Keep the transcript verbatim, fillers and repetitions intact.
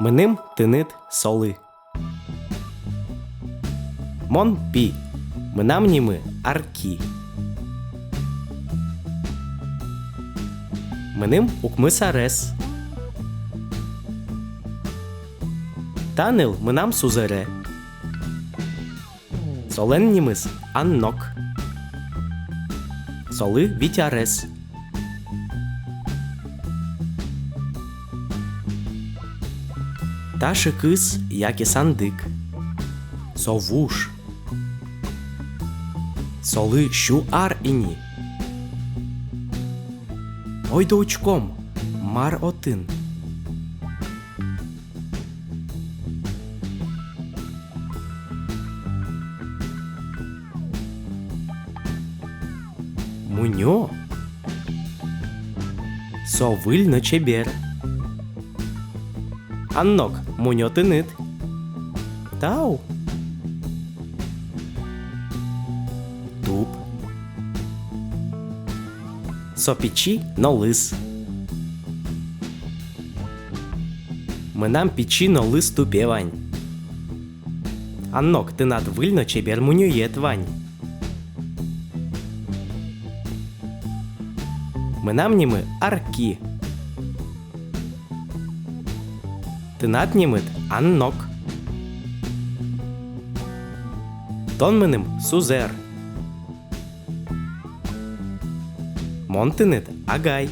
Мыным тыныд солы. Мон пи. Мынам нимы Арки. Мыным укмыс арес. Та ныл мынам сузэре. Солэн нимыз Аннок. Солы вить арес. Та шыкыс яке сандык. Со вуж. Солы сю ар ини. Ойдо учком, мар отын. Мунё. Со выль но чебер. Аннок, мунё тыныд. Тау. Туп. Со пичи но лыз. Мынам пичи но лыз тупе вань. Аннок, тынад выль но чебер мунёед вань. Мынам нимы Арки. Тынад нимыд Аннок. Тон мыным сузэр. Мон тыныд агай.